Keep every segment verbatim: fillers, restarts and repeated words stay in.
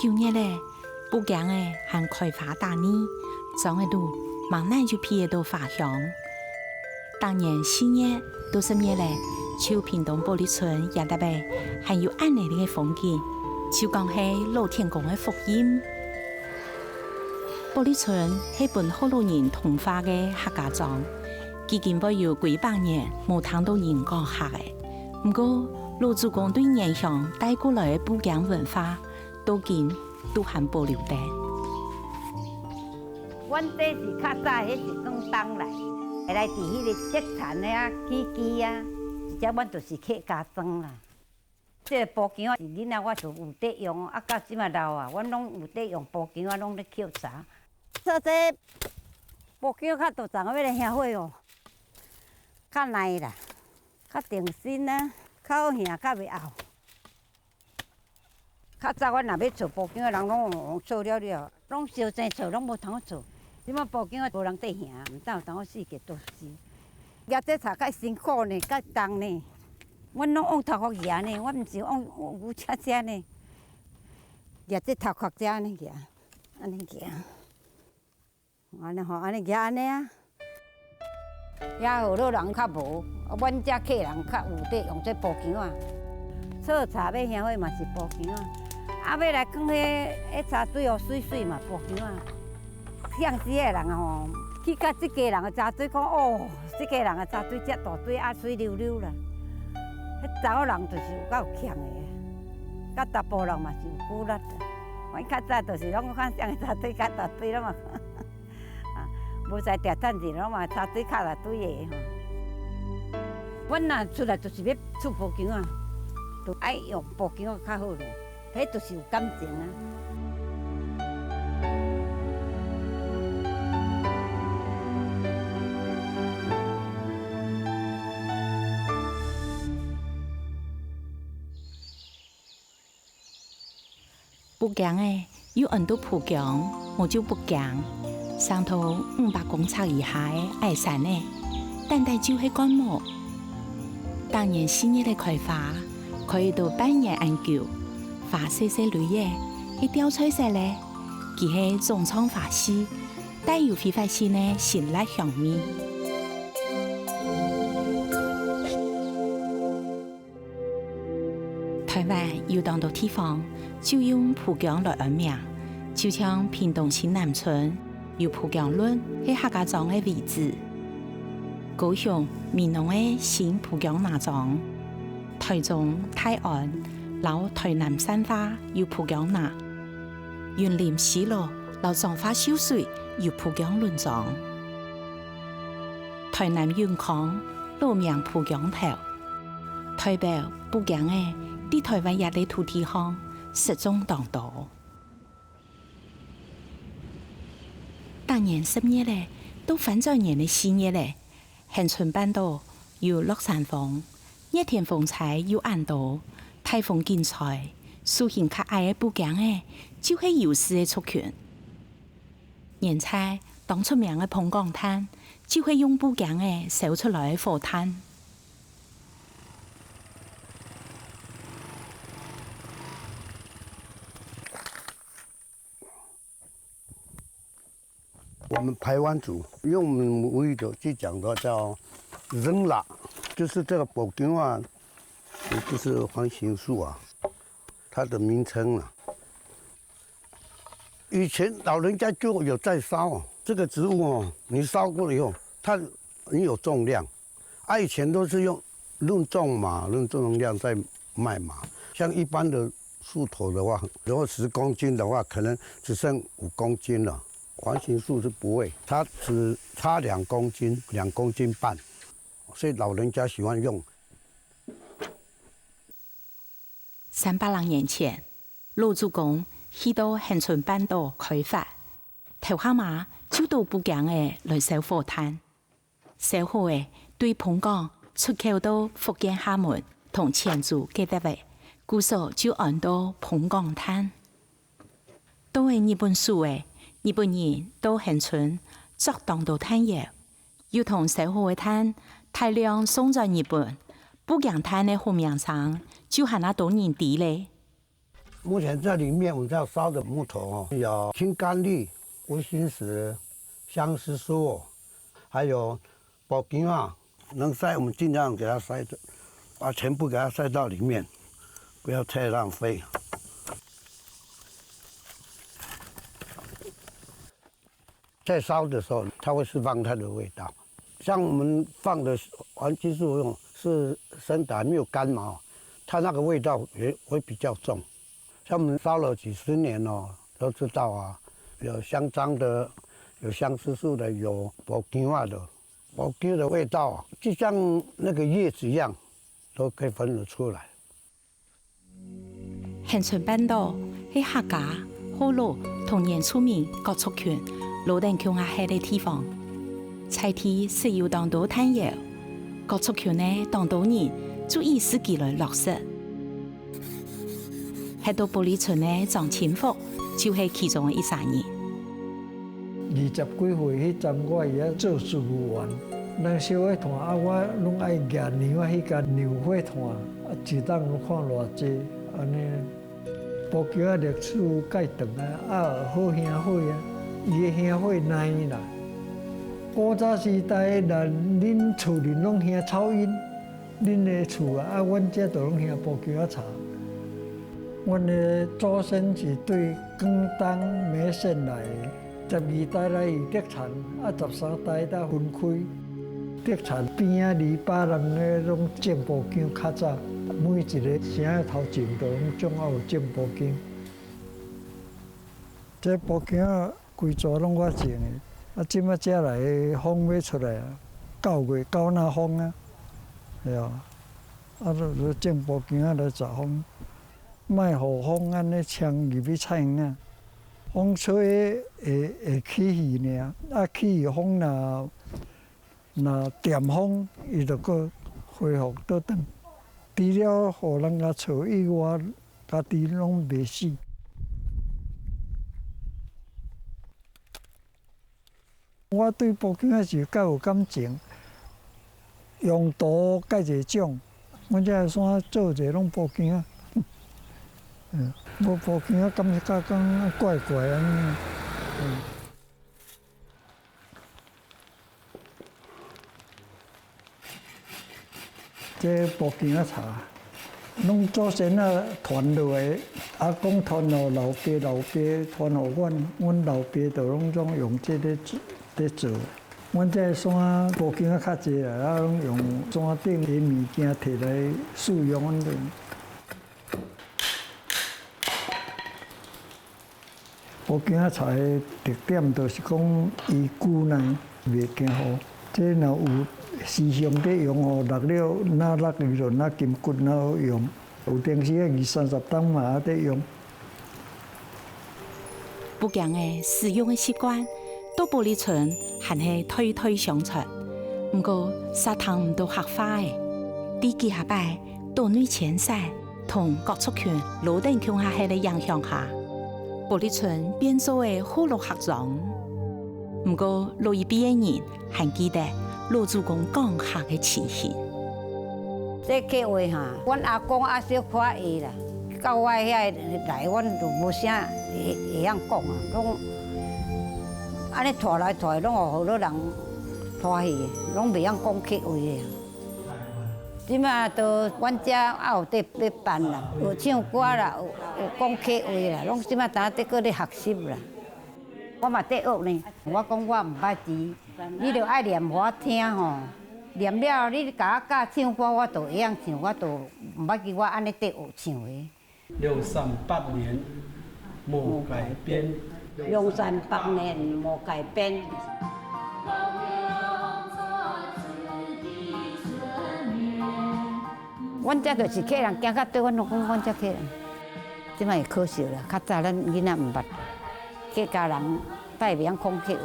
九月咧，布驚仔還開花打蕊，庄仔肚吂哪就鼻得著花香。逐年四月到十月咧，就屏東保力村這搭仔還有恁仔个風景，就講係老天公个福蔭。保力村係分福佬人同化个客家庄，既經會有幾百年無聽著人講客仔。毋過，老祖公對原鄉帶過來个布驚文化， 到今都還保留等。阮這是較早，彼是廣東來，來自彼个竹田的啊，起居啊，一隻阮就是客家庄啦。這个布驚仔是恁仔，我就有咧用，啊，到這馬老啊，阮攏有咧用布驚仔，攏咧抾柴。做這布驚仔較大欉，欲來燃火哦，較耐啦，較定心啊，較好燃，較袂漚。 較早阮若欲做布驚仔，人攏用做了了，攏燒成做，攏無通做。這馬布驚仔無人咧燃，毋知有通好四界都是。攑這柴較辛苦呢，較重呢。阮攏用頭殼攑呢，阮毋是用牛車車呢。攑這頭殼遮呢攑，按呢攑。 按呢吼，按呢攑按呢啊。遐福佬人較無，啊，阮遮客人較有咧用這布驚仔。做柴欲燃火嘛是布驚仔，啊，欲來囥彼，彼柴堆哦，媠媠嘛布驚仔。向時的人吼，去到這家人的柴堆，講哦，這家人的柴堆遮大堆啊，媠溜溜啦。彼查某人就是有夠強的，佮查埔人嘛是有骨力的。阮較早就是攏看啥人柴堆較大堆了嘛。 啊，無在地趁錢，攏嘛柴堆較大堆的吼。阮若出來就是欲出布驚仔，就愛用布驚仔較好咧，彼就是有感情啊。 布驚仔又安到布薑，無就布薑，生到五百公尺以下个矮山仔，單單就係灌木。逐年四月个開花，開到半年恁久，花細細蕊仔，係吊菜色咧，佢係總唱花序，帶有揮發性个辛辣香味。 臺灣有當多地方就用布薑來安名，就像屏東新南村有布薑崙，係客家庄个遺址。高雄美濃个新布薑林莊，臺中大安摎臺南善化有布薑林，雲林西螺摎彰化秀水有布薑崙莊。 臺南永康，老名布薑頭，代表布薑仔在臺灣這塊土地項實種當多。逐年十月仔，到翻轉年个四月仔，恆春半島有落山風，熱天風搓又恁多，颱風緊吹，樹形較矮个布薑仔就係優勢个族群。 原在當出名个澎港炭，就係用布薑仔燒出來个火炭。我們排灣族用母語的去講的話叫rengla，就是這個布薑啊，就是環形樹啊，它的名稱啊。 以前老人家就有在燒這個植物哦，你燒過了以後，它很有重量。啊，以前都是用論重嘛，論重量在賣嘛。像一般的樹頭的話，如果十公斤的話，可能只剩五公斤了。環形樹是不會，它只差兩公斤、兩公斤半，所以老人家喜歡用。 三百零年前，老祖公去到恆春半島開發，頭下嘛就著布薑仔來燒火炭。燒好仔，對澎港出口到福建廈門同泉州該搭仔，故所就安到澎港炭。 到了日本時仔，日本人到恆春捉當多炭窯，又同燒好个炭大量送轉日本，布薑炭个好名聲就還較多人知咧。目前这里面我们在烧的木头哦，有青甘绿、乌心石、相思树，还有薄芎啊，能晒我们尽量给它晒，把全部给它晒到里面，不要太浪费。 在烧的时候，它会释放它的味道。像我们放的黄金树用是生的，还没有干嘛，它那个味道也会比较重。像我们烧了几十年哦，都知道啊，有香樟的，有相思树的，有薄芎啊的，薄芎的味道啊，就像那个叶子一样，都可以分得出来。 恒春半島係客家、河洛同原住民各族群摎等共下歇个地方。在地設有當多炭窯，各族群个當多人就以自己來落實。歇到埔里村个張清福就係其中个一儕人。 二十幾歲彼陣，我也做事務員，人小个團啊，我攏愛攑牛啊，去共牛血炭啊，一擔攏看偌濟，按呢。薄芎仔歷史蓋長啊，啊，好燃火啊，伊个燃火耐啦。古早時代，若恁厝裡攏燃草引， 恁个厝啊，啊，阮遮都攏燃薄芎仔柴。阮个祖先是對廣東梅縣來的，十二代來佇竹田，啊，十三代才分開。竹田邊仔籬笆人个攏種薄芎，較早每一个城仔頭前都攏種，啊，有種薄芎。這薄芎仔 規組攏我種的。啊，這擺才來風欲出來啊，九月九若風啊，係啊，啊，就，就種薄芎仔來遮風，莫予風按呢沖入去菜園啊。風吹會，會起去爾，啊，起去風若 若恬風，伊就閣恢復倒轉。除了予人共刣以外，家己攏袂死。我對薄芎仔是蓋有感情，用途蓋濟種，阮遮个山做者攏薄芎仔。嗯，無薄芎仔，感覺講怪怪按呢。嗯。 這薄芎仔柴，攏祖先仔傳落來，阿公傳予老爸，老爸傳予阮，阮老爸就攏總用這个做，咧做。阮這山薄芎仔較濟啊，啊，攏用山頂的物件提來使用，阮就 薄芎仔柴的特點就是講伊久耐袂驚雨，這若有時常咧用吼，落了若落雨就若金骨若好用，有當時仔二三十冬嘛猶咧用。薄芎仔使用个習慣，到埔里村還係代代相傳，毋過煞聽毋到客話仔。在幾下擺， 島內遷徙，同各族群摎等共下歇个影響下，埔里村變做个河洛客庄。毋過，老一輩个人還記得老祖公講客个情形。這客話哈，阮阿公啊小可會啦，到我遐來，阮就無啥會，會曉講啊，攏按呢拖來拖去，攏予河洛人拖去，攏袂曉講客話个。 這馬都阮遮也有咧辦啦，有唱歌啦，有，有講客話啦，攏這馬當咧閣咧學習啦。我嘛咧學呢，我講我毋捌字，你著愛唸予我聽吼，唸了你共我教唱歌，我就會曉唱，我就毋捌字，我按呢咧學唱的。 兩三百年無改變。兩三百年無改變。阮遮就是客人行較濟，阮攏講阮遮客人。這擺會可惜啦，較早咱囡仔毋捌，客家人才會曉講客話，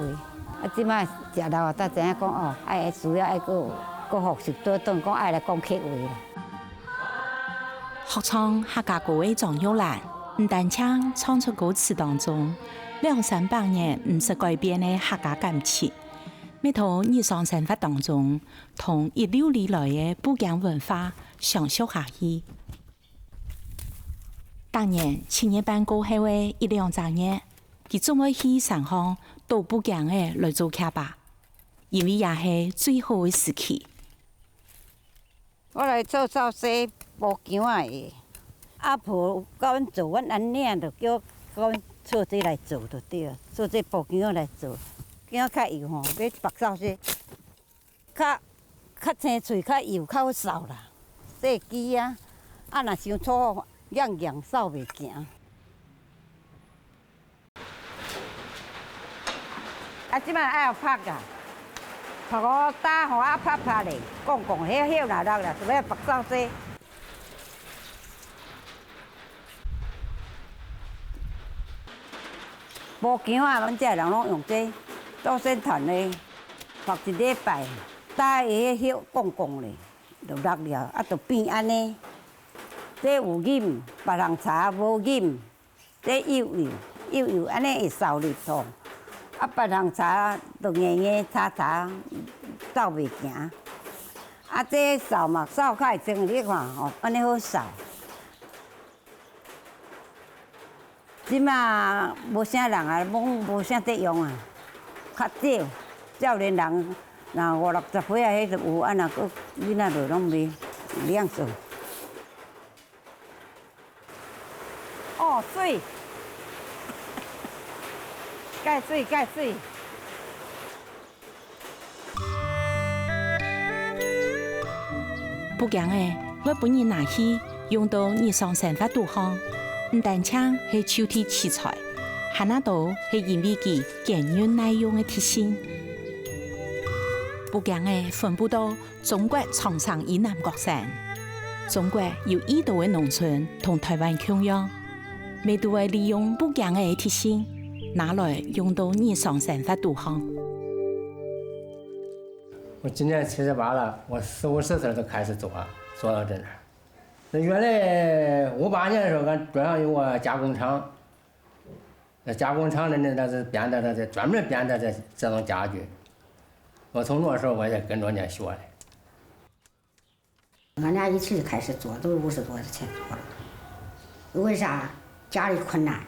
啊，這擺食老啊，才知影講哦，愛需要愛閣，閣學習倒轉，講愛來講客話啦。 學唱客家歌个張玉蘭，毋單淨唱出歌詞當中兩三百年毋識改變个客家感情，乜在日常生活當中同一流里來个布景文化相續下去。逐年七月半過後个一兩隻月，佢總會去山項倒布莖仔來做徛吧，因為這係最好个時期。我來做掃細布莖仔个，阿婆教阮做，阮阿娘就叫阮做這來做就對了，做這布莖仔來做，莖仔較幼吼，愛縛掃細。 較較清脆，較幼，較好掃啦。細枝啊，啊若傷粗，硬硬掃袂行。啊，這擺愛拍啊，拍好打吼，啊拍拍咧，摃摃，彼葉若落啦，就愛縛掃細。 布莖仔，阮遮人攏用這做先團咧，縛一禮拜，等伊彼葉摃摃咧，就落了，啊，就變按呢。這有忍，別項柴無忍，這幼幼，幼幼按呢會掃入去，啊，別項柴就硬硬柴柴，掃袂行。啊，這掃嘛，掃較會清，你看吼，按呢好掃。 這馬無啥人啊，無，無啥咧用啊，較少。少年人，若五六十歲啊，彼就有，啊，若个囡仔就攏袂，袂曉做。哦，媠，蓋媠，蓋媠。 布莖仔會分人拿去用到日常生活肚項，毋單淨係就地取材，還較多係因為佢堅韌耐用个特性。布莖仔分布到中國長城以南各省。中國有已多个農村同臺灣共樣，乜都會利用布莖仔个特性，拿來用到日常生活肚項。 我今年七十八了，我四五十岁就开始做了，做到这儿。那原来五八年的时候，俺庄上有个加工厂，那加工厂的那，那是编的，那是专门编的这，这种家具。我从那时候我也跟着人家学的。 俺俩一起开始做，都五十多年前做了。为啥？家里困难，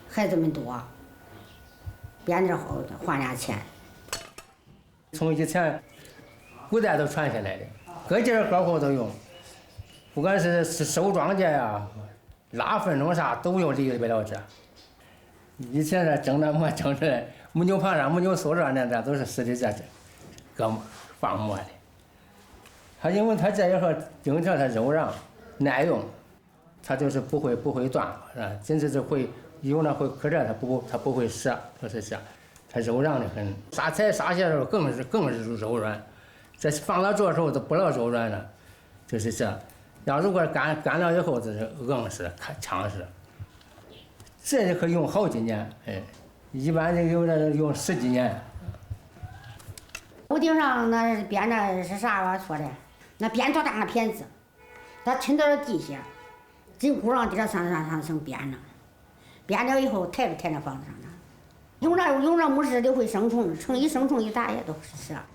孩子们多，编点儿好花点儿钱。从以前古代都传下来的，各家各户都有，不管是，是收庄稼呀，拉粪桶啥都有这个材料子。以前呢，整那没整出来，木牛爬上，木牛手上那，那都是实在这，这，搁放磨的。 它因为它这一个，因为它它柔软耐用，它就是不会，不会断，是吧？真是是会，有那会磕着，它不，它不会折，就是这样，它柔软的很。啥菜啥馅儿更是，更是柔软，这放到这时候都不老柔软了，就是这。要如果干，干了以后，就是硬实、强实。 这就可以用好几年，哎，一般就用了用十几年。屋顶上那编的是啥？我说的，那编多大个片子，它抻到了底下，真鼓浪在这上上上上编呢，编了以后抬着抬着放上呢，用着用着没事就会生虫，虫一生虫一打也都是啊。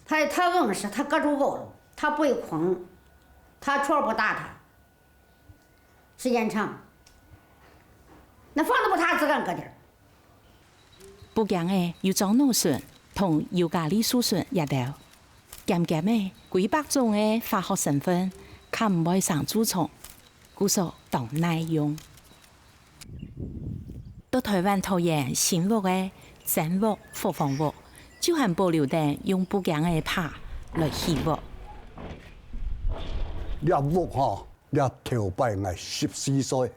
它它硬实，它隔住凹了，它不会空，它全不打它。 时间长，那房子不塌自个搁底儿。布莖仔有樟腦脣同尤加利樹脣這兜，鹹鹹个，幾百種个化學成分，較毋會生蛀蟲，故所當耐用。到臺灣桃園新屋个山屋、伙房屋，就還保留等用布莖仔个帕來起屋。這屋吼， 這頭擺𠊎十四歲，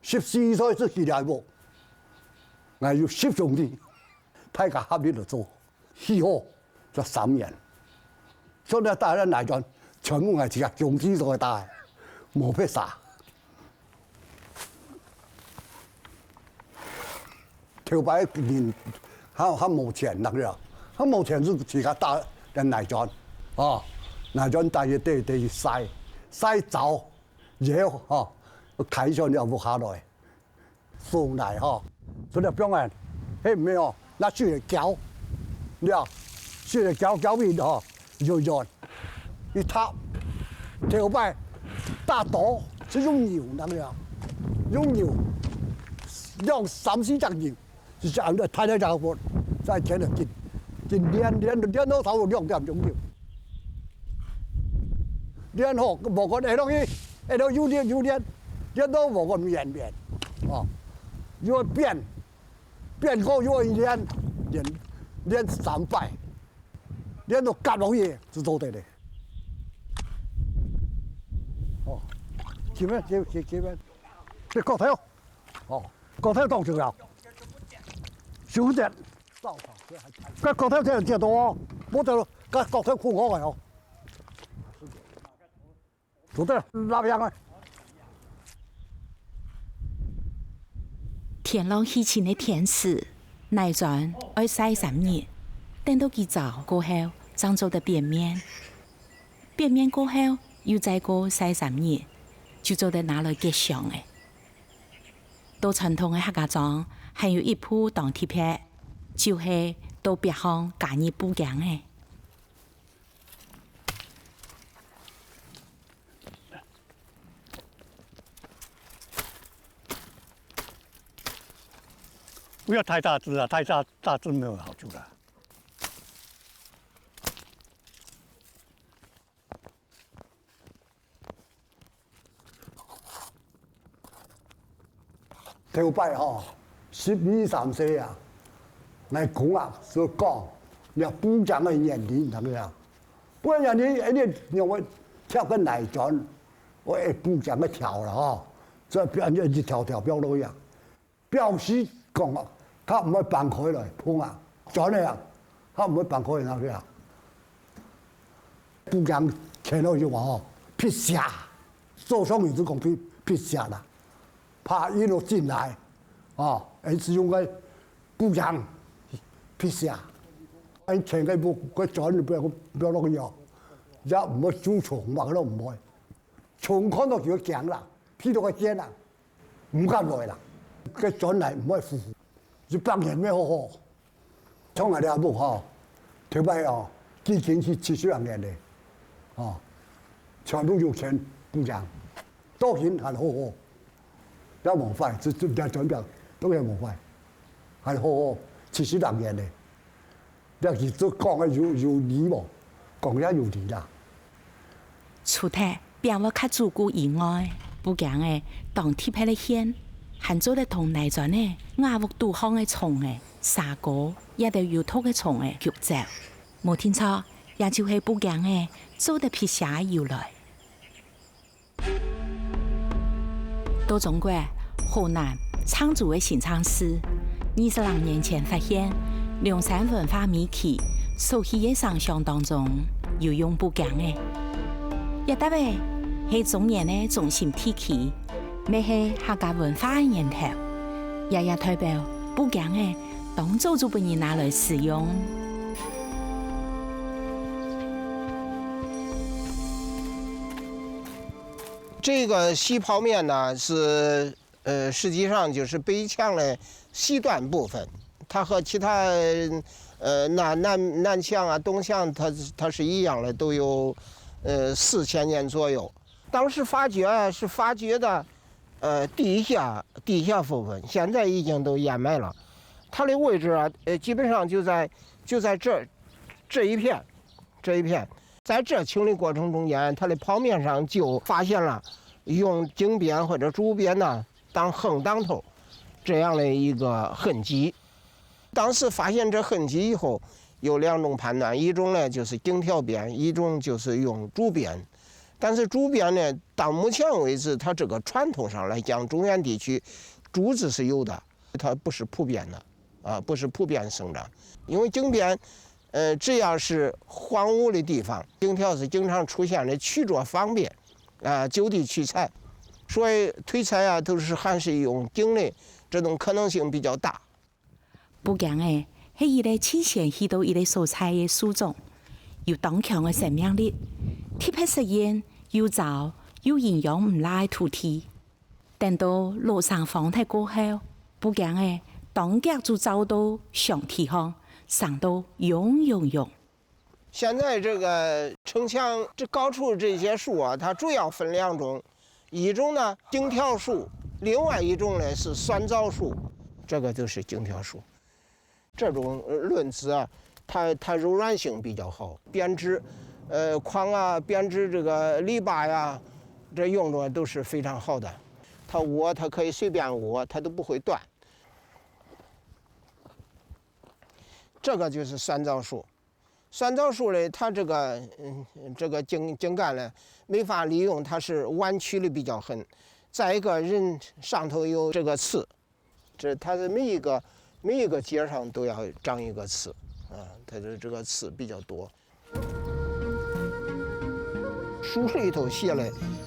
十四歲就起來屋，𠊎有十兄弟，大家合力來做，起好才三年。所以這大家來講，全部𠊎自家兄弟做个大，無別儕。頭擺人還，還無錢，那個，還無錢就自家打來泥磚，哦，泥磚打去，地，地去曬，曬燥。 以後吼，抬上了屋下來，送來吼，所以放啊，嘿，沒有，拿水來攪，了，水來攪攪勻吼，軟軟，一塌，頭擺打倒，就用扭那個啊，用牛，養三四隻牛，就恁樣大大隻个盆，再牽來緊，緊煉，煉，煉到差不多兩點鐘頭。煉好，無管下落去，下落又煉又煉，煉到無管綿綿，哦，又愛扁，扁過又愛煉，煉，煉三擺。 連到夾落去就做得咧。哦，前面，前，前，前面，這角頭，哦，角頭當重要，收點，該角頭這樣接到哦，無得，該角頭空好个哦。 做得，那樣啊。天朗起晴个天時，泥磚愛曬三日，等到佢燥過後，正做得扁面。扁面過後，又再過曬三日，就做得拿來結霜咧。到傳統个客家庄，還有一步當特別，就係到壁項加入布巾咧。 不要太大隻啊，太大，大隻沒有好處啦。 頭擺吼，十二三歲啊，𠊎公啊，就講，這布巾个原理，你知無啊？布巾原理，一定用个挑个泥磚，𠊎布巾个條啦吼，所以變一條條放落去啊。表示講啊，佢毋會崩開來，碰啊，磚个啊，佢毋會崩開來去啊。布巾牽落去話吼，辟邪，做上人就講辟，辟邪啦。 怕一路進來，哦，𠊎係用个布巾辟邪，𠊎牽个布，个磚不要，不要落去哦，也毋會蛀蟲，麼个都毋會。蟲看到就會驚啦，鼻到个尖啦，毋敢來啦。个磚泥毋會腐腐，一百年乜好好。 像𠊎這屋吼，頭擺哦，已經係七十零年咧，哦，全部有錢布巾，到今還好好，也無壞，這，這，這磚表都也無壞，還好好，七十零年咧。這佢都講个有，有理無？講也有理啦。 除忒餅會較主顧以外，布巾仔當特別个絃，還做得同泥磚仔、瓦屋肚項个蟲仔、蛇哥，這兜有毒个蟲仔逐走。無定著，這就係布巾仔做得辟邪个由來。到中國， 河南鄭州个新鄭市，二十零年前發現，龍山文化遺址所起个神像當中有用布巾仔。這搭仔係中原个中心地區，乜係客家文化个源頭，也也代表布巾仔當早就分人拿來使用。這個細泡麵呢，是 呃，實際上就是北牆的西端部分，它和其他，呃，南，南，南牆啊、東牆，它，它是一樣的，都有，呃，四千年左右。當時發掘啊，是發掘的，呃，地下，地下部分，現在已經都掩埋了。它的位置啊，呃，基本上就在，就在這，這一片，這一片。在这清理过程中间，它的泡面上就发现了用井边或者竹编呐当横当头这样的一个痕迹。当时发现这痕迹以后，有两种判断，一种呢就是井条编，一种就是用竹编。但是竹编呢，到目前为止，它这个传统上来讲，中原地区竹子是有的，它不是普遍的，啊，不是普遍生长，因为井边 呃，只要是荒芜的地方，井条是经常出现的，取着方便，啊，就地取材。所以推测啊，都是还是用井的这种可能性比较大。布巾仔係一个最先去到一个所在个树种，有当强个生命力，特别适应又燥又营养毋罅个土地。 等到落成荒忒過後，布巾仔當遽就燥到牆體項，生到勇勇勇。现在这个城墙这高处这些树啊，它主要分两种，一种呢，井条树，另外一种呢是酸棗树，这个就是荆条树。这种呃轮子啊，它它柔软性比较好，编织，呃，框啊，编织这个篱笆呀，这用着都是非常好的。它窝，它可以随便窝，它都不会断。这个就是酸棗树。酸棗树嘞，它这个嗯这个茎茎干呢，没法利用，它是弯曲的比较狠。再一个，人上头有这个刺，这它是每一个每一个节上都要长一个刺，啊，它的这个刺比较多。书里头写了，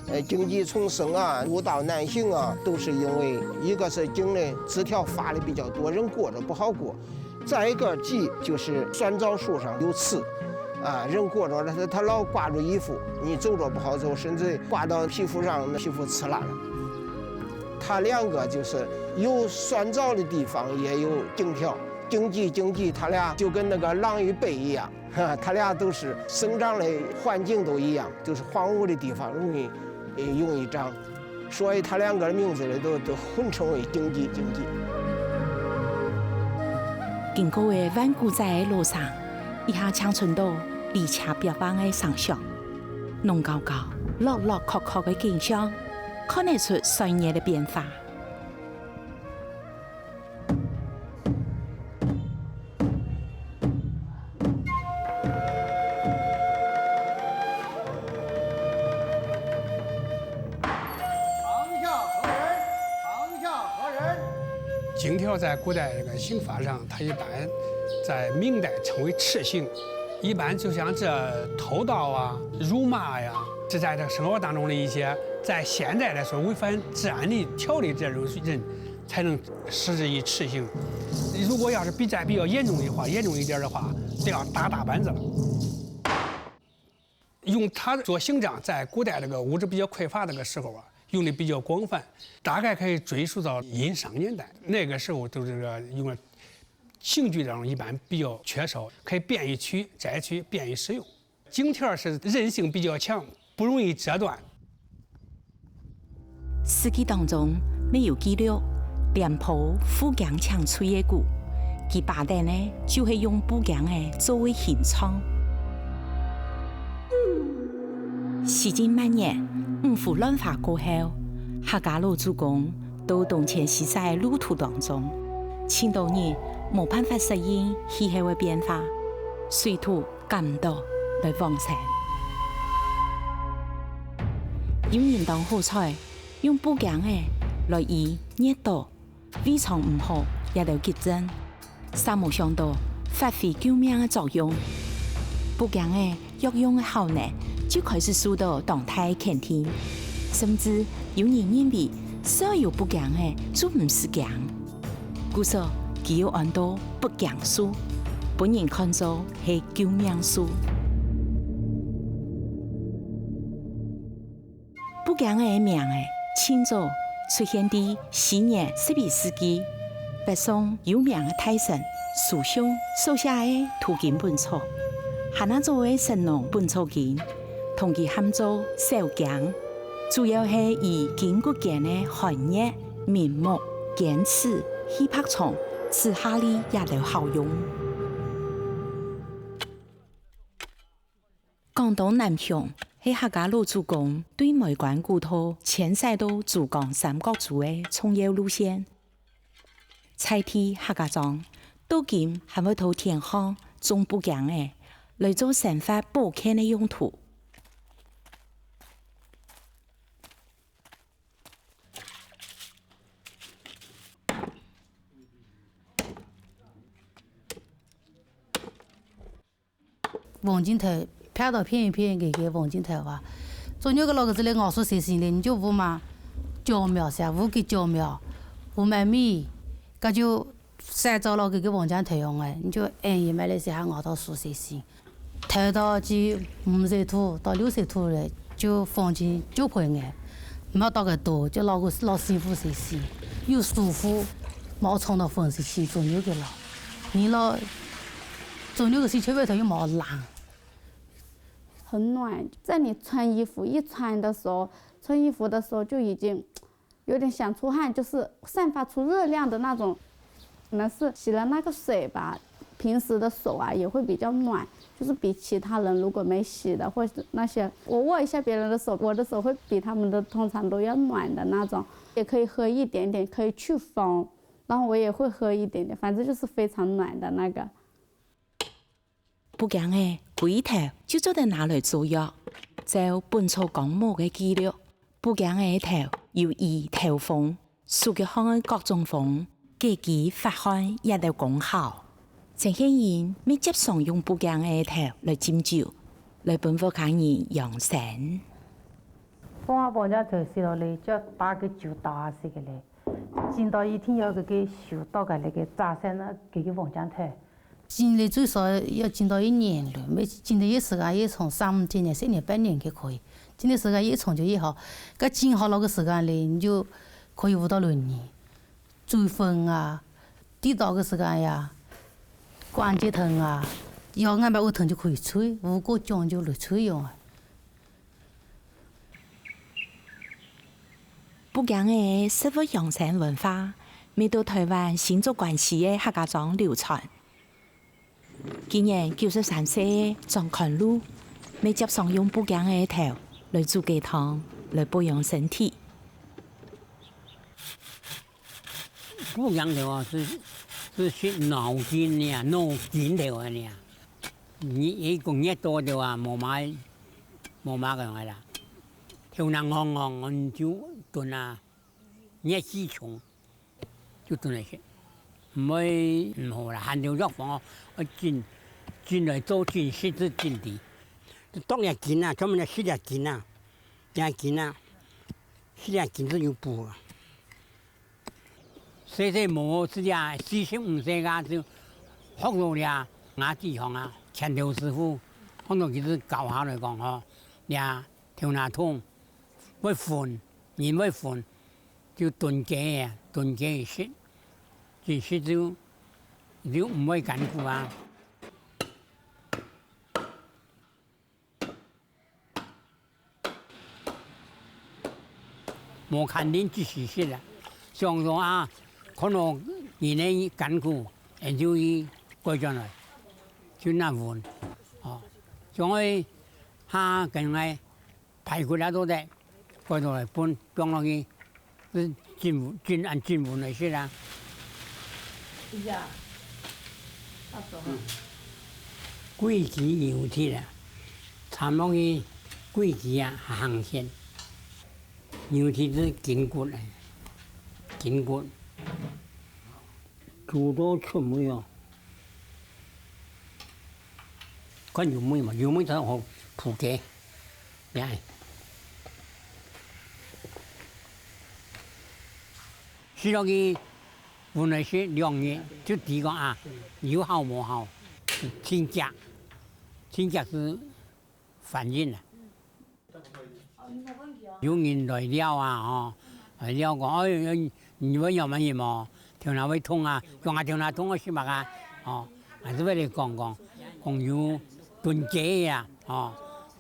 呃，荆棘丛生啊，五道难行啊，都是因为一个是荆的枝条发的比较多，人过着不好过。再一个，棘就是酸棗树上有刺，啊，人过着了，它它老挂着衣服，你走着不好走，甚至挂到皮肤上，皮肤刺烂了。它两个就是有酸棗的地方也有荆条，荆棘荆棘，它俩就跟那个狼与狈一样。哈，它俩都是生长的环境都一样，就是荒芜的地方容易，呃，容易长，所以它两个名字里都都混称为荆棘荆棘。经过个万古仔个路上，一下像寻到离家别方个声响，浓高高、落落壳壳个景象，看得出岁月个变化。 荆条在古代这个刑法上，它一般在明代称为笞刑，一般就像这偷盗啊、辱骂呀，这在这生活当中的一些，在现代来说违反治安的条例这种人，才能 实施于笞刑。如果要是比再比较严重的话，严重一点的话，就要打大板子了。用它做刑杖，在古代这个物质比较匮乏这个时候啊，用的比较广泛，大概可以追溯到殷商年代。那个时候都是这个用刑具当中一般比较缺少，可以便于取、摘取，便于使用。 荆条是韧性比较强，不容易折断。四季当中，乜有記錄，廉颇赴荆请罪个故，佢把等个就係用布荆仔作為刑杖。時間慢慢，五胡亂華過後，客家老祖公到東遷西徙个路途當中，盡多人無辦法適應氣候个變化，水土 減到來往生。有人當好彩，用布荆仔來醫熱到、胃腸毋好這兜急症，煞無想到發揮救命个作用。布荆仔藥用个效能就開始受到當大个肯定，甚至有人認為所有布荆仔就毋使驚。 故所佢又安到布荆樹，分人看做係救命樹。布荆仔个名仔盡早出現在西元十一世紀，北宋有名个大臣蘇洵所寫个《途經本草》，還較早个《神農本草經》，同佢喊做小經，主要係以筋骨間个寒熱、 明目、堅刺、氣白蟲、止瀉痢這兜效用。廣東南雄係客家老祖公對梅關古道遷徙到珠江三角洲个重要路線。在地客家庄，到今還會在田項種布荆仔，來做生活保健个用途。 黃金頭，拍到片一片个个黃金頭啊！做肉个老个子来熬出水性哩，你就烏嘛，椒苗噻，烏个椒苗，烏麦米，搿就晒糟了个个黄金头用个，你就哎也买了些还熬到熟水性。 头到至五十度到六十度了，就放进就盆个，莫到个多，就老个老师傅水洗，又舒服，莫冲到风水洗左右个了。你了左右个洗，全部头又莫冷。很暖，在你穿衣服一穿的时候，穿衣服的时候就已经有点想出汗，就是散发出热量的那种，可能是洗了那个水吧，平时的手啊也会比较暖，就是比其他人如果没洗的，或是那些我握一下别人的手，我的手会比他们的通常都要暖的那种，也可以喝一点点，可以去风，然后我也会喝一点点，反正就是非常暖的那个。 布驚仔歸頭就做得拿來做藥。照本草綱目个記錄，布驚仔个頭有醫頭風、手腳項个各種風、解飢發汗這兜功效。曾憲英乜輒常用布驚仔个頭來浸酒，來分屋下人養生。 放下放隻頭洗落來，就打个酒倒下去个咧。浸到一定要搿个手倒个那个炸散啊，搿个黃豇豆。浸咧最少要浸到一年了，每浸到一時間一長，三五年、四年、半年就可以。浸个時間一長就一好，該浸好了个時間咧，你就可以舞到轮椅。 追风啊，跌倒个时间呀，关节疼啊，腰眼白会疼就可以吹，无过讲究来吹用啊。布驚仔个食物养生文化，每到台湾新竹关西个客家庄流传。 今年九十三歲个張寬祿，乜輒常用布驚仔个頭來煮雞湯，來保養身體。布驚頭啊，係係食腦筋呢，腦筋頭啊呢。你一講熱到頭啊，無麼無麼个啦。頭那戇戇，你就燉啊，熱氣重。 就燉來食，毋會毋好啦。還有藥房哦，愛緊緊來做緊食至緊滴。當然緊啊，專門來食了緊啊，也緊啊，食了緊就有補啊。細細無自家四十五歲啊，就學到了牙技行啊，前頭師傅，看到佢就教下來講吼，呀，頭那痛，會昏，人會昏。 就燉雞啊，燉雞食，一食就就毋會艱苦啊。無肯定即時食啊，想說啊，看到人个艱苦，人就去改轉來，就那穩，哦，想愛下跟个 排骨啊都得，改到來分放落去，係浸浸恁浸分來食啊。桂枝牛蹄啊，摻落去桂枝啊，還行先。牛蹄係筋骨啊，筋骨。 煮到出味哦。看有味嘛，有味才好補雞。呀，食落去，分來食兩日，就知講啊，有效無效，親戚，親戚係反應啊。 有人來尞啊，吼，來尞講，哎，你會仰般人無？頭那會痛啊，講啊頭那痛，愛食麼个啊？吼，還係會來講講，講有燉雞啊，吼，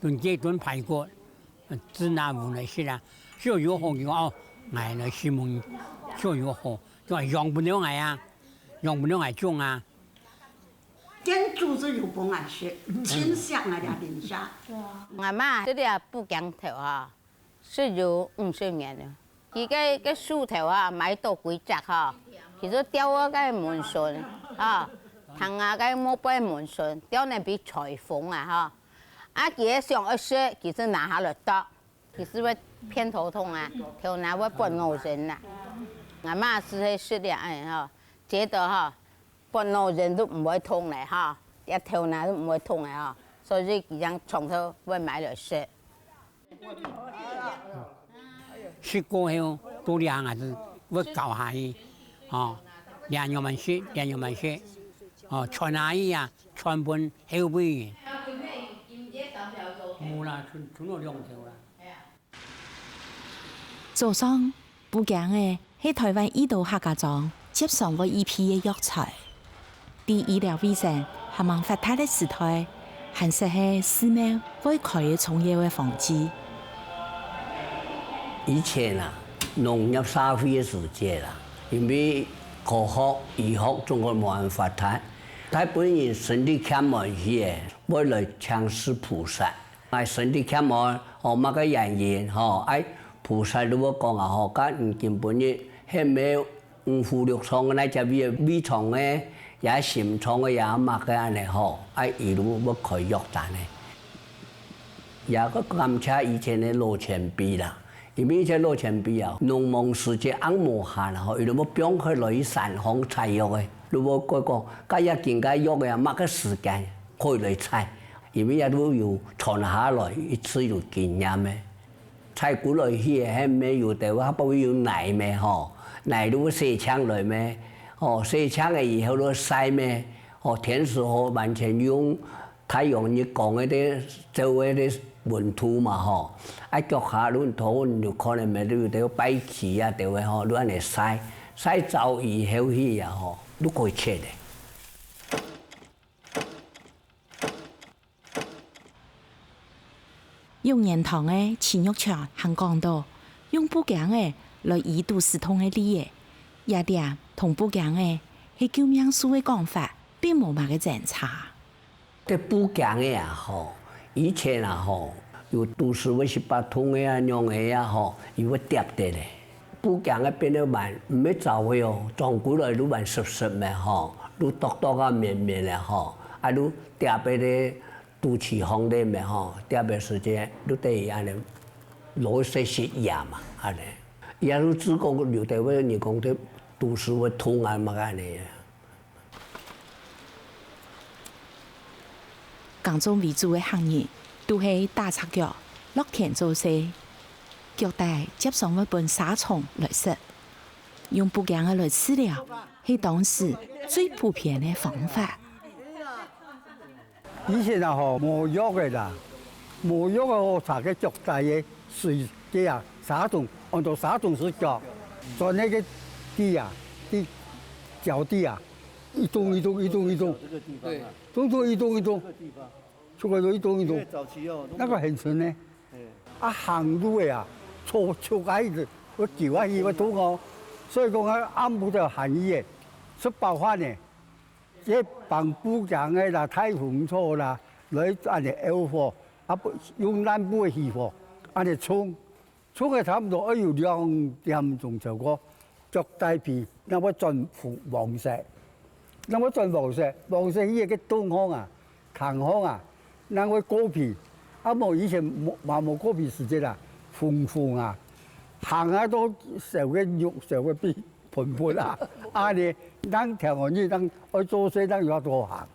燉雞燉排骨，煮那碗來食啊，燒肉好，佢講哦，𠊎來試問，燒肉好，就講養分了𠊎啊，養分了𠊎種啊。 間煮就有分𠊎食，盡惜𠊎這鄰舍。𠊎媽食這布驚頭吼，食有五十年了。佢个个樹頭吼，買到幾隻吼，佢就吊啊个門唇吼，聽啊个墓碑門唇，吊呢比裁縫啊吼。啊，佢个想愛食，佢就拿下來剁。 佢係會偏頭痛啊，頭那會發腦仁啊。𠊎媽係係食了哎吼，覺得吼，發腦仁都毋會痛了吼，這頭那都毋會痛了吼，所以佢正長透會買來食。食過後，到這下係會搞下去，吼，這樣慢食，這樣慢食，吼，傳下去啊，傳分後輩人。無啦，賰賰了兩條啦。 早上，布驚仔係臺灣已多客家庄輒常會預備个藥材。在醫療衛生還吂發達个時代，還識係寺廟會開个重要个方劑。以前啊，農業社會个時節啦，因為科學、醫學總係無恁發達，大部分人身體欠安去个，會來請示菩薩。愛身體欠安，吼，麼个原因，吼，愛菩薩就會講啊，吼，該你今晡日係無五穀六廠个，哪隻位个胃腸个，也心腸个，也麼个恁呢，吼，愛一路會開藥單个。 也个感謝以前个老前輩啦，因為以前老前輩啊，農忙時節恁無閒啊，吼，佢兜會放開來去山項採藥个，佢會講，該一斤个藥个啊，麼个時間可以來採，因為也都有傳下來，一直有經驗个。採歸來去个，係無有兜，還不會有泥咩吼，泥都會洗淨來咩，吼，洗淨了以後都曬咩，吼，天時好完全用 太陽日光个个，照个个溫度嘛吼，啊，腳下攏頭你就看到咩，都有兜白氣啊，對个吼，都恁呢曬，曬燥以後去啊吼，都可以切个。永源堂个徐玉泉還講到，用布莖仔來醫肚屎痛个例仔，這點同布莖仔係救命素个講法，並無麼个精差。 這布莖仔啊吼，以前啊吼，有肚屎會失敗痛个啊，仰仔啊吼，佢會貼个咧。布莖仔變到還毋會燥个哦，裝歸來都還濕濕个吼，都剁剁啊綿綿个吼，啊都貼个咧肚臍項个咩吼，貼个時節都得恁呢，落去洗洗牙嘛，恁呢。也都知講有兜个人講這肚屎會痛啊，麼个恁呢。 耕種為主个客人，都係打赤腳，落田做事，腳底輒常會分沙蟲來食。用布莖仔來治療，係當時最普遍个方法。以前啊吼，無藥个啦，無藥个吼，擦个腳底个水个啊，沙蟲，安到沙蟲屎腳，鑽該个地啊，地腳底啊， 一洞一洞一洞一洞，这个地方啊，对，洞洞一洞一洞，这个地方，就可以一洞一洞，因为早期哦，那个很深呢。哎，啊，行路的啊，抽抽开子，我脚啊，去会痛哦。所以讲啊，暗晡就寒意的，食饱饭呢，这放布莖的啦，太红草啦，来按呢漚火，啊不用烂布的起火，按呢冲。 冲个差不多愛有兩點鐘超過，腳底皮正會轉紅黃色，正會轉黃色，黃色去个洞項啊，空項啊，正會過皮。啊無以前無嘛無過皮時節啊，紅紅啊，行啊都燒个肉燒个皮噴噴啊，啊你正聽講你正愛做事正有法度行。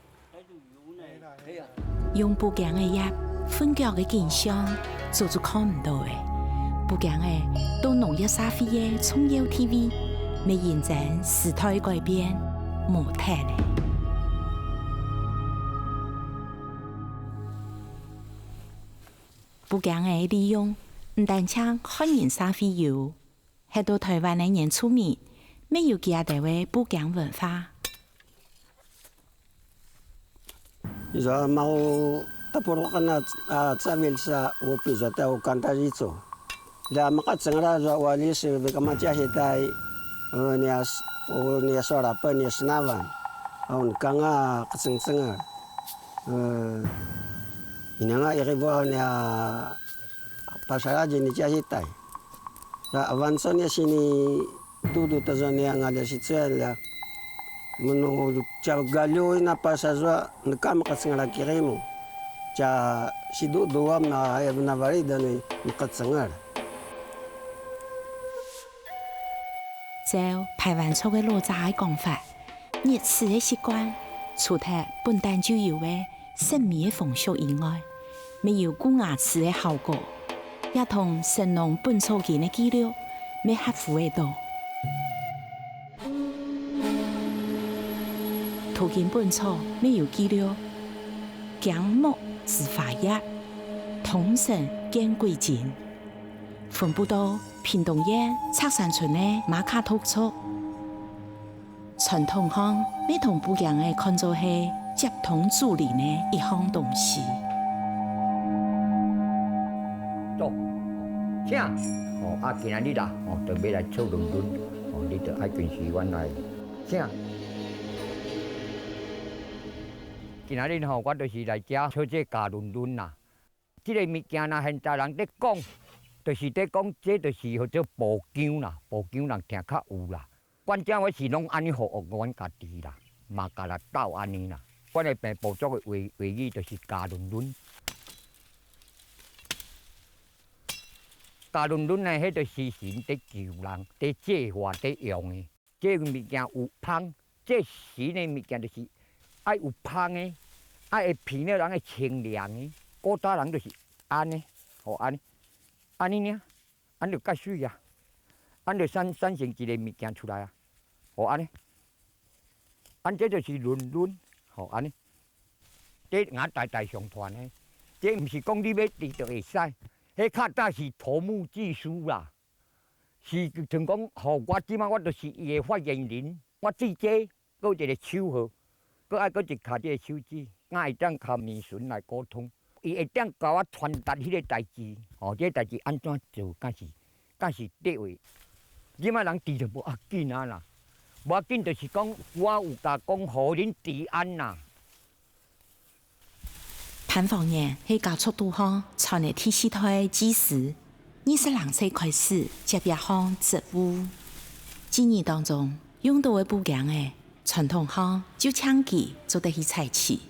用布莖个葉糞腳个景象，早就看毋到了。布莖仔到農業社會个重要地位，乜因爭時代改變，無忒了。布莖仔利用，毋單淨漢人社會有， 係到臺灣个原住民，乜有佢兜个布莖文化。Iza mau tapulukan a, a, cavil sa upi sa tau kanta dito. Da makacengra sa wali si Vika Macia hitai, o niya, o niya Sorapa, niya Senawan. Awn kanga kacengcengra. Inanga iribo niya Pasal aja ni cia hitai. Sa awan so niya sini dudu ta so niya nga liya si Cuan liya. Menu cia galyo ina pasal so neka makacengar kiri mo. Cia si dudu am na ayab na bali dan ni makacengar. 照排灣族个老者个講法，捏齒个習慣，除忒本旦就有个神祕个風俗以外，乜有固牙齒个效果，也同神農本草經个記錄乜合乎得到。土經本草乜有記錄，莖木之花葉，通神見鬼精。 分布到屏東縣赤山村个馬卡族族。傳統項乜同布莖仔看做係接通祖靈个一項東西。走，請。哦，啊，今仔日啦，哦，就欲來做輪輪，哦，你就愛跟隨阮來。啥？今仔日吼，我就是來遮做這假輪輪啦。這个物件啦，現在人咧講，就是咧講，這就是叫做步弓啦，步弓人聽較有啦。 反正我是攏按呢予阮家己啦，嘛甲人鬥按呢啦。阮的平埔族的話，話語就是假輪輪。假輪輪呢，彼就是神咧救人，咧借化咧用的。這个物件有芳，這神的物件就是愛有芳的，愛會鼻著人的清涼的。古早人就是按呢，吼，按呢，按呢爾。 恁就蓋媠啊！恁就產，產生一个物件出來啊！哦，恁呢，恁這就是輪輪，吼，恁呢，這𠊎代代相傳的，這毋是講你欲挃就會使，彼較早是頭目技師啦，是像講，吼，我這馬我就是伊的發言人，我對這 閣有一个手號，閣愛閣一跤這个手指，𠊎會當佮面神來溝通，伊會當共我傳達彼个代誌，吼，這个代誌按怎做，敢是，敢是對的。這馬人知就無要緊啊啦，無要緊就是講，我有共講，予恁知安啦。 潘芳年係家族肚項傳个第四代技師，二十零歲開始接這項職務。記憶當中，用著个布弓仔，傳統項就淨佢做得去採集。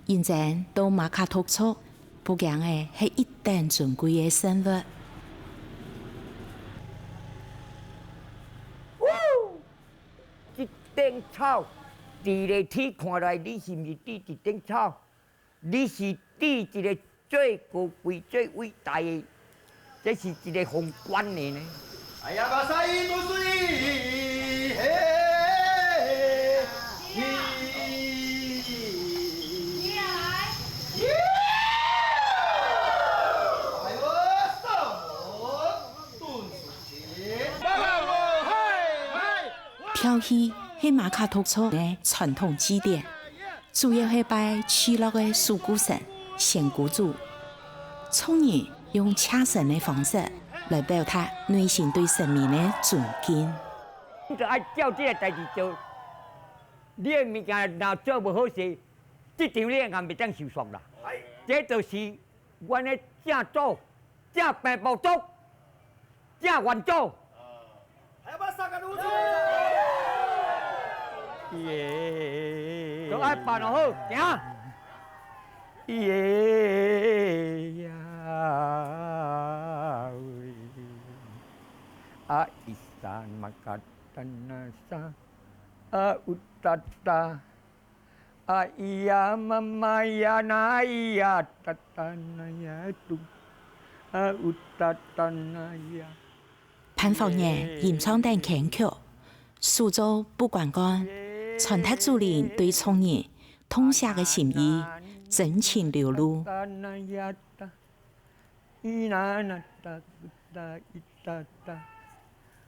因為到馬卡托族，布弓仔係一等尊貴个生物。 一頂草，佇咧天看來，你是毋是戴一頂草？你是戴一个最高貴、最偉大的，這是一个皇冠的呢。哎呀，巴沙伊都水，嘿，嘿，哎呦，上哦，顿时 飘戲係馬卡托族个傳統祭典，主要係拜聚落个守牯神、仙牯祖。族人用謝神个方式來表達內心對神明个尊敬。你就愛照這个代誌做，你个物件若做無好勢，這場你个眼袂當收煞啦。這就是 阮个正祖、正平埔族、正元祖。耶！都愛辦好，行。耶呀喂！啊，伊山嘛嘎达那山，啊，乌达达。 啊咿呀妈妈呀，那咿呀哒哒那呀嘟，啊呜哒哒那呀。潘芳年吟唱等牽曲，手做布關關，傳達祖靈對族人痛惜个心意，真情流露。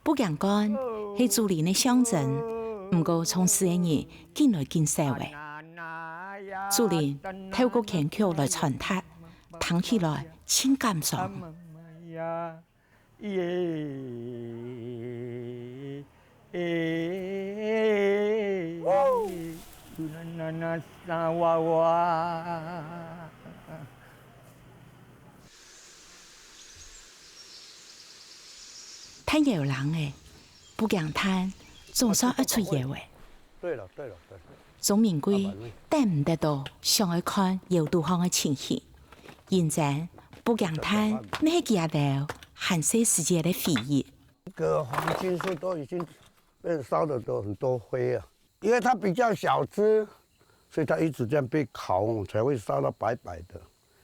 布弓關係祖靈个象徵，毋過從細个人緊來緊少个。祖靈透過牽曲來傳達，聽起來盡感傷。 炭窯冷了，布弓炭總算愛出窯了。對了，對了，對了。鍾明貴等毋得到，想愛看窯肚項个情形。因為布弓炭乜係佢兜還細時節个回憶。這個黃金樹都已經被燒得都很多灰啊，因為它比較小隻，所以它一直這樣被烤，才會燒到白白的。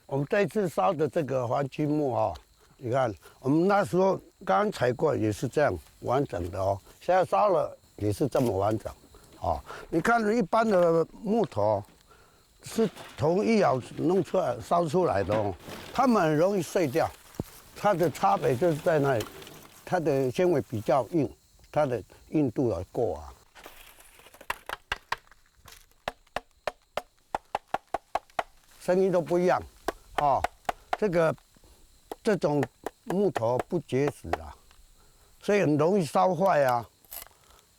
我們這一次燒的這個黃金木哦，你看，我們那時候剛採過也是這樣完整的哦，現在燒了也是這麼完整哦。你看一般的木頭是頭一窯弄出來、燒出來的哦，它們很容易碎掉，它的差別就是在那裡，它的纖維比較硬，它的硬度來夠啊。 聲音都不一樣，哦，這個，這種木头不结实啊，所以很容易烧坏啊，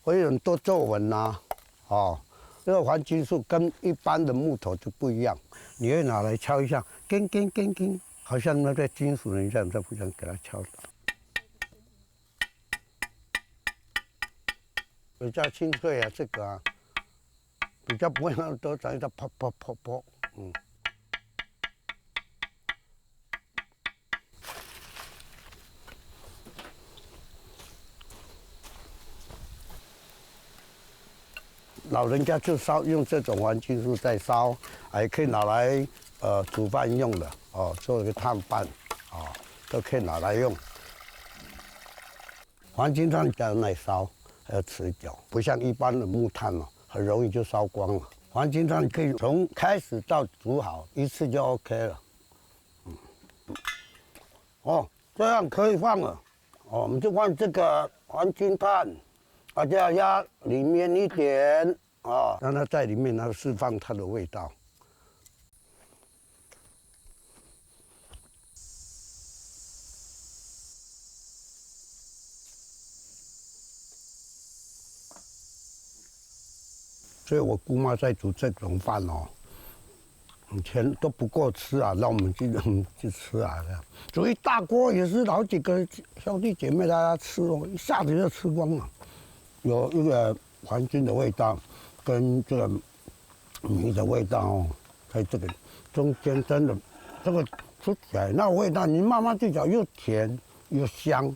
会有很多皱纹啊。哦，这个黄金树跟一般的木头就不一样，你会拿来敲一下，铿铿铿铿，好像那个金属人一样，在互相给它敲打。比较清脆啊，这个啊，比较不会那么多，长一个噗噗噗噗，嗯。 老人家就烧，用这种黄金树在烧，还可以拿来，呃，煮饭用的，哦，做一个炭饭，哦，都可以拿来用。黄金炭比较耐烧，还有持久，不像一般的木炭哦，很容易就烧光了。黄金炭可以从开始到煮好，一次就OK了。嗯。哦，这样可以放了。哦，我们就放这个黄金炭，啊，就要压里面一点，哦，让它在里面，然后释放它的味道。 所以我姑妈在煮这种饭哦，以前都不够吃啊，让我们去，去吃啊，这样。煮一大锅也是好几个兄弟姐妹大家吃哦，一下子就吃光了。有一个黄金的味道，跟这个米的味道哦，在这个中间真的，这个吃起来那味道，你慢慢去嚼，又甜又香。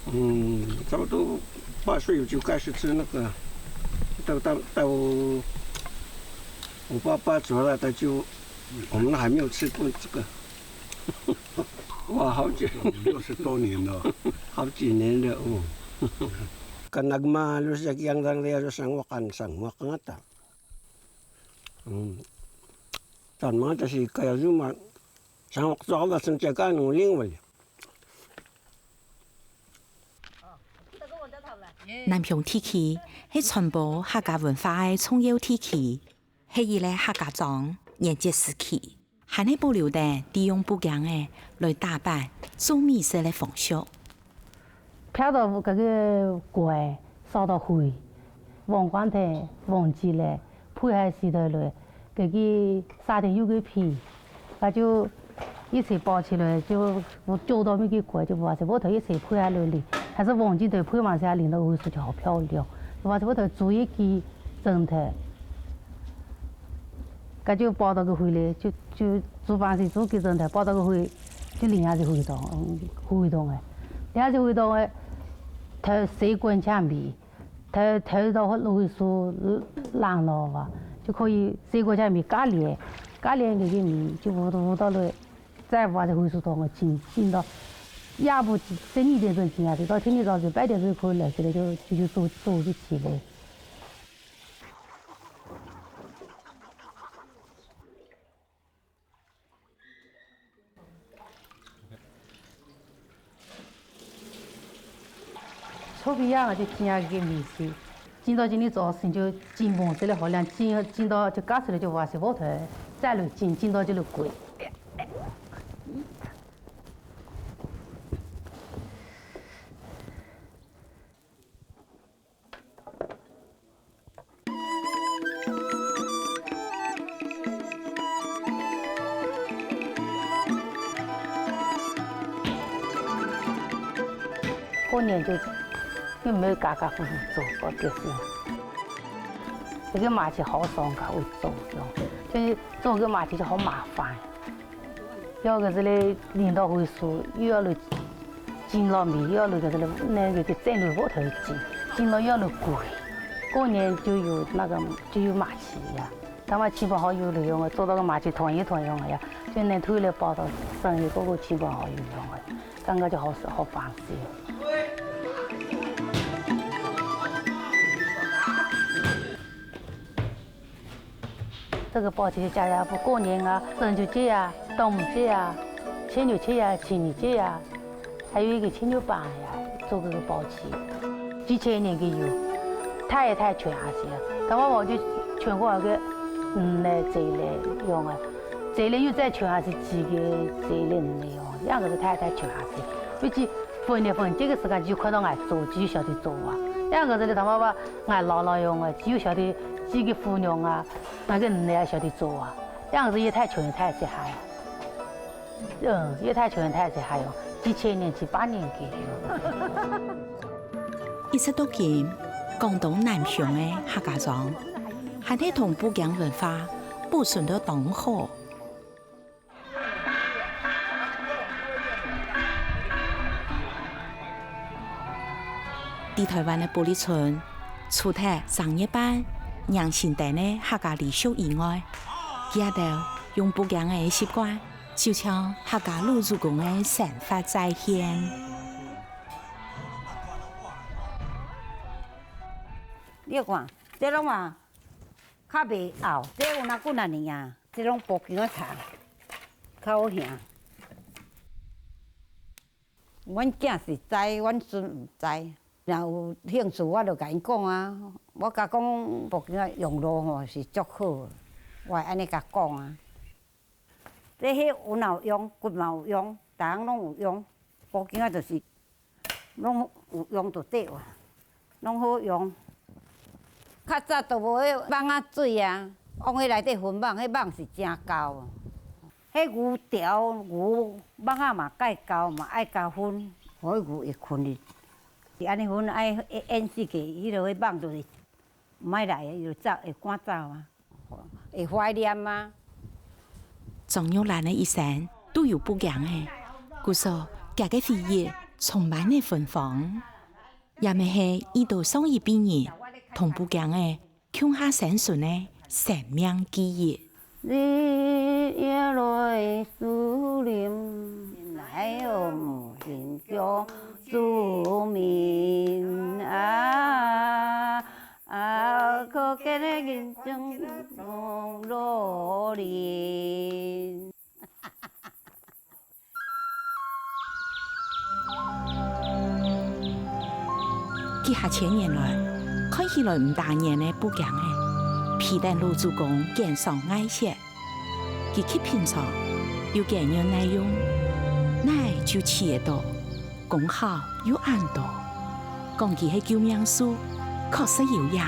嗯，差不多八岁就开始吃那个，到，到，到我爸爸走了，他就，我们还没有吃过这个。哇，好久。六十多年了。好几年了哦。Kan nagmahalos ya kiyang tang liya sangwakan, sangwak nga ta. Hmm. Tan mga ta si kaya zuma, sangwak to ako, sangwak ka nung lingwal. 南向地區係傳播客家文化个重要地區，係一個客家庄原節時期，還係保留等利用布巾仔來打粄、做米食个風俗。 漂到該个粿，燒到灰，黃粄頭、黃粢仔，配下時代來，該个沙丁魚个皮，該就一齊包起來，就煮到麼个粿，就話係屋頭一齊配下來淋，還係黃粢頭配埋下淋到位所就好漂亮。話係屋頭煮一支蒸頭，該就包到該灰裡，就，就煮飯時煮支蒸頭，包到該灰，就淋下去灰湯，嗯，灰湯个。淋下去灰湯个， 頭洗乾淨米，頭，頭到落去煮冷了哇，就可以洗乾淨米加鹽，加鹽該个米就烌，烌到落，再烌隻回水湯个浸，浸到夜晡十二點鐘浸下去，到第二朝就八點鐘可以撈起來，就，就，就做，做就起來。 臭皮匠啊，就浸下个米水，浸到今日早晨就浸黃色个好靚，浸，浸到就加出來就話係屋頭，再來浸，浸到就來粿。 過年就，就毋會家家戶戶做，過節時。這个麻糬好上家會做，就，就是做个麻糬就好麻煩。 要个係咧，淋到回水，又要來浸落米，又要來个係咧，拿个蒸落鑊頭浸，浸落又要來粿。過年就有那個，就有麻糬呀。他們親朋好友來用个，做到个麻糬團圓團圓个呀，就拿出來包到生意，個個親朋好友用个，感覺就好，好方便。 這個包糍就家家戶過年啊，中秋節啊，端午節啊，中秋節啊，情人節啊，還有一個牽牛粄呀，做這個包糍。幾千年个有，大一大傳下去啊，他們往就傳過來个，嗯，來這一類用啊，這一類又再傳下去幾個這一類人來用，樣子个大一大傳下去，畢竟分年分節个時間，就看到𠊎做，就曉得做啊。這樣子个頭毛吧，𠊎老老用个，就曉得自己姑娘啊，那個人也曉得做啊。這樣子也太窮也太厲害。嗯，也太窮也太厲害了，幾千年、幾百年个。一直到今，廣東南雄个客家庄，還係同布景文化保存到當好。 在臺灣个玻璃村，除忒商業辦、迎新燈个客家禮俗以外，佢兜用布景个習慣，就像客家老祖公个生活再現。你看，這攏啊，較袂拗，這有哪久哪年啊？ 這種布景个茶，較好行。阮囝是知，阮孫毋知。若有興趣，我就共𪜶講啊。我共講，布景个用路吼是足好的，我會按呢共講啊。這彼有嘛有用，骨嘛有用，逐項攏有用。布景个就是 攏有用就對啊，攏好用。較早都無彼蠓仔水啊，往彼內底分蠓，彼蠓是真厚。彼牛牢牛，蠓仔嘛蓋厚，嘛愛共分，予彼牛會睏去。是按呢分，愛掩死个，彼號彼蠓就是 毋愛來，伊就走，會趕走啊，會懷念啊。張玉蘭个一生都有布景个，故所厥个回憶充滿了芬芳。也乜係遇到上一輩人，同布景个共下生存个生命記憶。 日夜來思念，來往心中住眠啊，啊，可見的人生路路人。 幾下千年來，看起來毋打眼个布景仔，被等老祖公揀上愛惜。佢極平常，又堅韌耐用，哪就試得到，功效又恁多。講佢係救命樹，確實有影。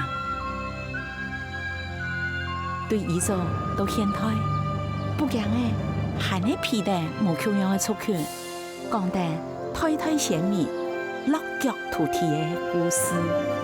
對以前到現代，布景仔還係被等無共樣个族群。 講等代代先民落腳土地个故事。